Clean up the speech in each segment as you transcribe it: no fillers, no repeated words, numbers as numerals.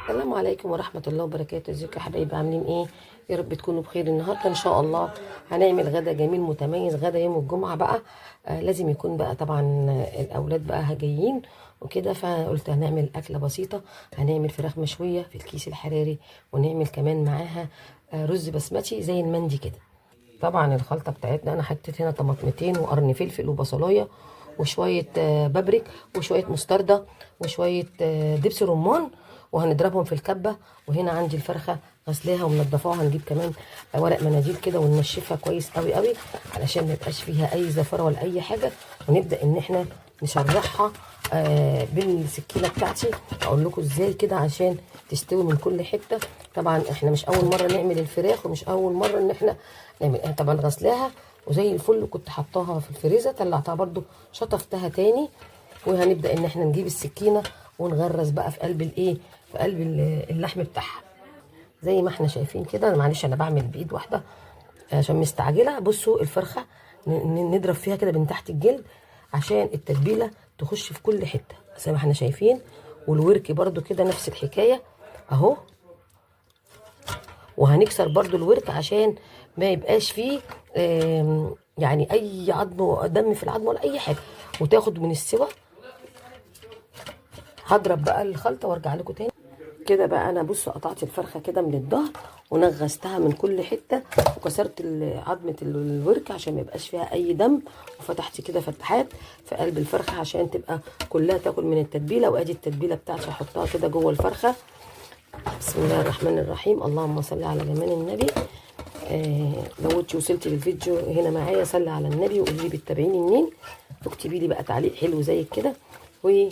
السلام عليكم ورحمة الله وبركاته. ازيكم يا حبايبي؟ عاملين ايه؟ يا رب تكونوا بخير. النهارده ان شاء الله هنعمل غدا جميل متميز، غدا يوم الجمعة بقى. لازم يكون بقى طبعا الاولاد بقى جايين وكده، فقلت هنعمل اكلة بسيطة. هنعمل فراخ مشوية في الكيس الحراري، ونعمل كمان معاها رز بسمتي زي المندي كده. طبعا الخلطة بتاعتنا انا حطيت هنا طماطمتين وقرن فلفل وبصلاية وشوية بابريك وشوية مستردة وشوية دبس رمان، وهنضربهم في الكبة. وهنا عندي الفرخة غسلاها ومنضفاها، هنجيب كمان ورق مناديل كده وننشفها كويس قوي قوي علشان ما يبقاش فيها اي زفرة ولا اي حاجة. ونبدأ ان احنا نشرحها بالسكينة بتاعتي، اقول لكم ازاي كده عشان تستوي من كل حتة. طبعا احنا مش اول مرة نعمل الفراخ، ومش اول مرة ان احنا نعمل. طبعا غسلاها وزي الفل، كنت حطاها في الفريزر، طلعتها برضو شطفتها تاني. وهنبدأ ان احنا نجيب السكينة ونغرز بقى في قلب الايه، في قلب اللحم بتاعها زي ما احنا شايفين كده. معلش انا بعمل بايد واحدة عشان مستعجلة. بصوا الفرخه نضرب فيها كده من تحت الجلد عشان التتبيله تخش في كل حتة زي ما احنا شايفين. والورك برضو كده نفس الحكاية اهو. وهنكسر برضو الورك عشان ما يبقاش فيه يعني اي عظم، دم في العظم ولا اي حاجة، وتاخد من السوى. هضرب بقى الخلطة وارجع لكم تاني. كده بقى انا بصوا قطعت الفرخه كده من الظهر ونغزتها من كل حتة، وكسرت عظمه الورك عشان ما يبقاش فيها اي دم، وفتحت كده فتحات في قلب الفرخه عشان تبقى كلها تاكل من التتبيله. وادي التتبيله بتاعتي هحطها كده جوه الفرخه. بسم الله الرحمن الرحيم، اللهم صل على جمال النبي. لو انت وصلتي للفيديو هنا معايا صلي على النبي وقولي لي بتتابعيني منين، واكتبي لي بقى تعليق حلو زي كده، و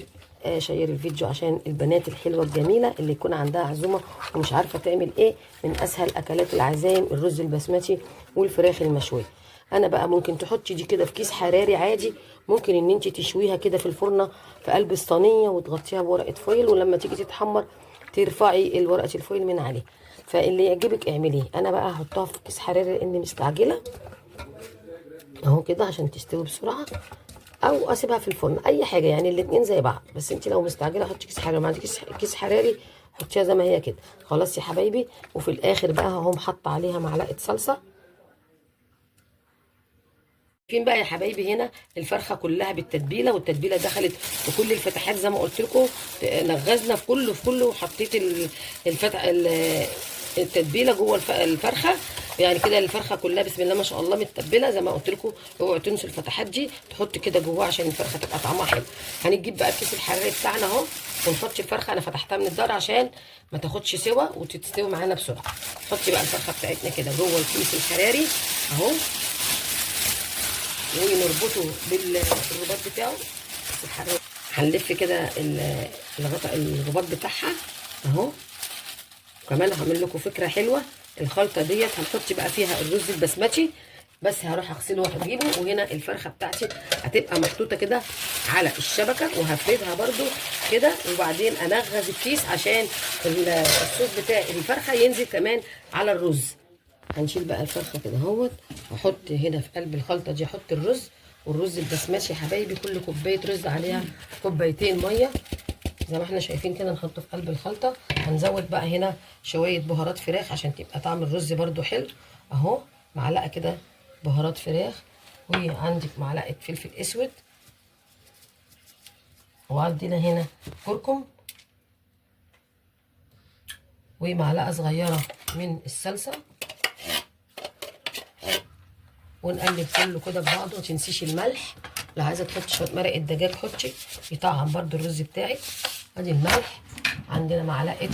شير الفيديو عشان البنات الحلوة الجميلة اللي يكون عندها عزومة ومش عارفه تعمل ايه. من اسهل اكلات العزايم الرز البسمتي والفراخ المشويه. انا بقى ممكن تحطي دي كده في كيس حراري عادي، ممكن ان انت تشويها كده في الفرن في قلب الصينية وتغطيها بورقه foil، ولما تيجي تتحمر ترفعي الورقة ال foil من عليه. فاللي يعجبك اعمليه. انا بقى هحطها في كيس حراري لاني مستعجلة اهو كده عشان تستوي بسرعة، او اسيبها في الفرن، اي حاجة يعني الاتنين زي بعض. بس انت لو مستعجلة حطي كيس حراري، ما عندكيش كيس حراري حطيها زي ما هي كده. خلاص يا حبايبي. وفي الاخر بقى هقوم حاطه عليها معلقه صلصه. فين بقى يا حبايبي؟ هنا الفرخه كلها بالتتبيله، والتتبيله دخلت في كل الفتحات زي ما قلت لكم، نغزنا في كله في كله، وحطيت الفتح التتبيله جوه الفرخه. يعني كده الفرخه كلها بسم الله ما شاء الله متبله زي ما قلت لكم. اوعوا تنسوا الفتحات دي تحط كده جواها عشان الفرخه تبقى طعمها حلو. هنجيب بقى الكيس الحراري بتاعنا اهو ونحط الفرخه. انا فتحتها من الدار عشان ما تاخدش سوا وتستوي معانا بسرعة. نحط بقى الفرخه بتاعتنا كده جوه الكيس الحراري اهو، ونربطه بالرباط بتاعه. هنلف كده الغطاء الرباط بتاعها اهو. وكمان هعمل لكم فكرة حلوة، الخلطة ديت هنحط بقى فيها الرز البسمتي، بس هروح اغسله واجيبه. وهنا الفرخه بتاعتي هتبقى محطوطة كده على الشبكة، وهفردها برده كده، وبعدين انغز الكيس عشان الصوص بتاع الفرخه ينزل كمان على الرز. هنشيل بقى الفرخه كده اهوت، واحط هنا في قلب الخلطة دي، احط الرز. والرز البسمتي يا حبايبي كل كوباية رز عليها كوبايتين مية زي ما احنا شايفين كده، نحطه في قلب الخلطة. هنزود بقى هنا شوية بهارات فراخ عشان تبقى طعم الرز برده حلو اهو. معلقه كده بهارات فراخ، وعندك معلقه فلفل اسود، وعندنا هنا كركم، ومعلقة صغيرة من الصلصه، ونقلب كله كده ببعضه. ما تنسيش الملح، لو عايزه تحطي شوية مرق الدجاج حطي، يطعم برده الرز بتاعك. ادي الملح، عندنا معلقه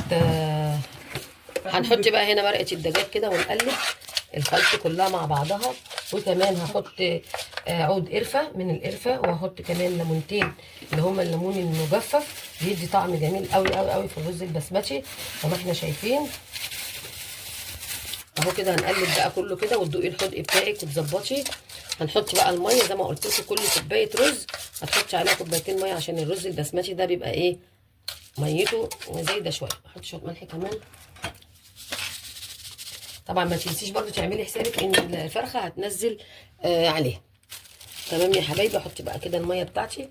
هنحط بقى هنا مرقه الدجاج كده، ونقلب الخلطة كلها مع بعضها. وكمان هحط عود قرفه من القرفه، وهحط كمان ليمونتين اللي هما الليمون المجفف، بيدي طعم جميل قوي قوي قوي في الرز البسمتي زي ما احنا شايفين اهو كده. هنقلب بقى كله كده، وتدوقي الحدق بتاعك وتظبطي. هنحط بقى المية زي ما قلت لكم، كل كوباية رز هتحطي عليها كوبايتين مية عشان الرز البسمتي ده بيبقى ايه، ميته زايدة شوية. احط شوية ملح كمان. طبعا ما تنسيش برضو تعملي حسابك ان الفرخه هتنزل عليها. تمام يا حبايبي. احط بقى كده المية بتاعتي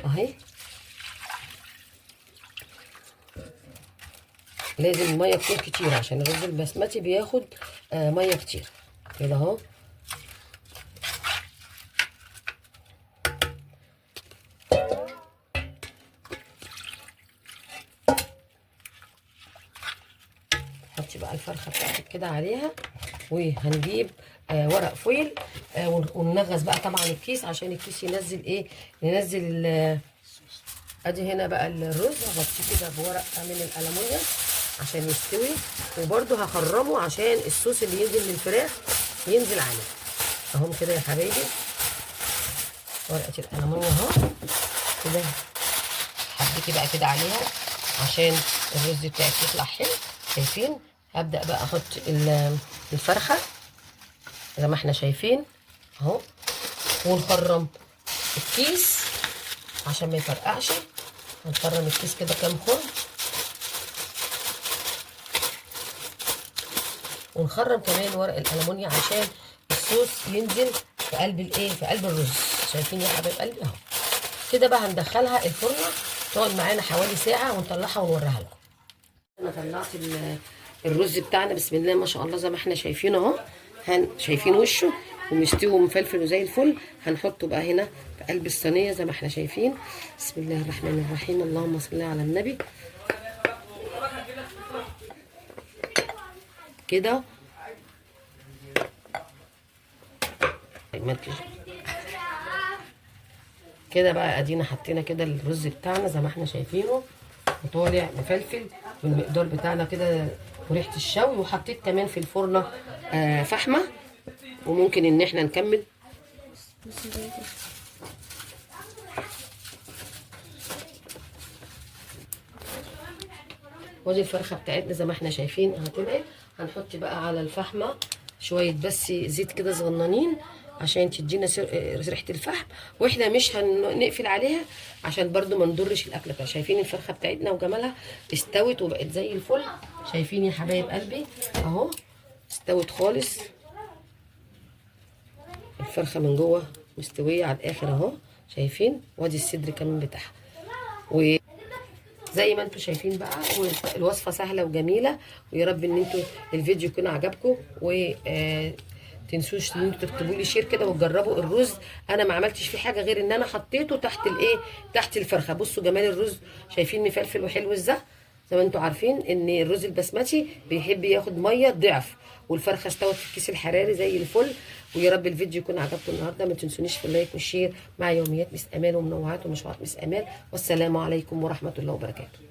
اهي. لازم المية تكون كتير عشان الرز البسمتي بياخد مية كتير كده اهو. حطي بقى الفرخه بتاعتك كده عليها، وهنجيب ورق فويل وننغز بقى طبعا الكيس عشان الكيس ينزل ايه، ننزل. ادي هنا بقى الرز هغطيه كده بورق من الالومنيوم عشان يستوي، وبرده هخرمه عشان الصوص اللي ينزل من الفراخ ينزل عليه اهم كده يا حبايبي. ورقة الالومنيوم اهو كده، حبيتي بقى كده عليها عشان الرز بتاعك يطلع حلو. شايفين؟ هبدا بقى احط الفرخه زي ما احنا شايفين اهو، ونخرم الكيس عشان ما يفرقعش. هنخرم الكيس كده كام خرم، ونخرم كمان ورق الالومنيا عشان الصوص ينزل في قلب الايه، في قلب الرز. شايفين يا حبايب قلبي اهو كده بقى. هندخلها الفرن تقعد معانا حوالي ساعة ونطلعها ونوريها لكم. انا طلعت الرز بتاعنا بسم الله ما شاء الله زي ما احنا شايفين اهو، شايفين وشه ومستوي ومفلفل وزي الفل. هنحطه بقى هنا في قلب الصينية زي ما احنا شايفين. بسم الله الرحمن الرحيم، اللهم صل على النبي. كده كده بقى ادينا حطينا كده الرز بتاعنا زي ما احنا شايفينه، وطالع مفلفل والمقدار بتاعنا كده وريحه الشوي. وحطيت كمان في الفرن فحمه، وممكن ان احنا نكمل. وادي الفرخه بتاعتنا زي ما احنا شايفين اهي طلعت. هنحط بقى على الفحمه شوية بس زيت كده صغننين عشان تدينا ريحه الفحم، واحنا مش هنقفل عليها عشان برضو ما نضرش الاكلة بتاعتنا. شايفين الفرخه بتاعتنا وجمالها استوت وبقت زي الفل. شايفين يا حبايب قلبي اهو، استوت خالص الفرخه من جوه مستوية على الاخر اهو. شايفين؟ وادي الصدر كمان بتاعها. وزي ما انتم شايفين بقى الوصفة سهلة وجميلة، ويا رب ان انتوا الفيديو يكون عجبكم، و تنسوش ان انتوا تكتبوا لي share كده وتجربوا الرز. انا ما عملتش فيه حاجة غير ان انا حطيته تحت الايه، تحت الفرخه. بصوا جمال الرز، شايفين مفلفل وحلو ازاي. زي ما انتوا عارفين ان الرز البسمتي بيحب ياخد مية ضعف، والفرخه استوت في الكيس الحراري زي الفل. ويا رب الفيديو يكون عجبكم النهارده. ما تنسونيش في ال like وال share مع يوميات مس امال ومنوعات ومشروعات مس امال. والسلام عليكم ورحمة الله وبركاته.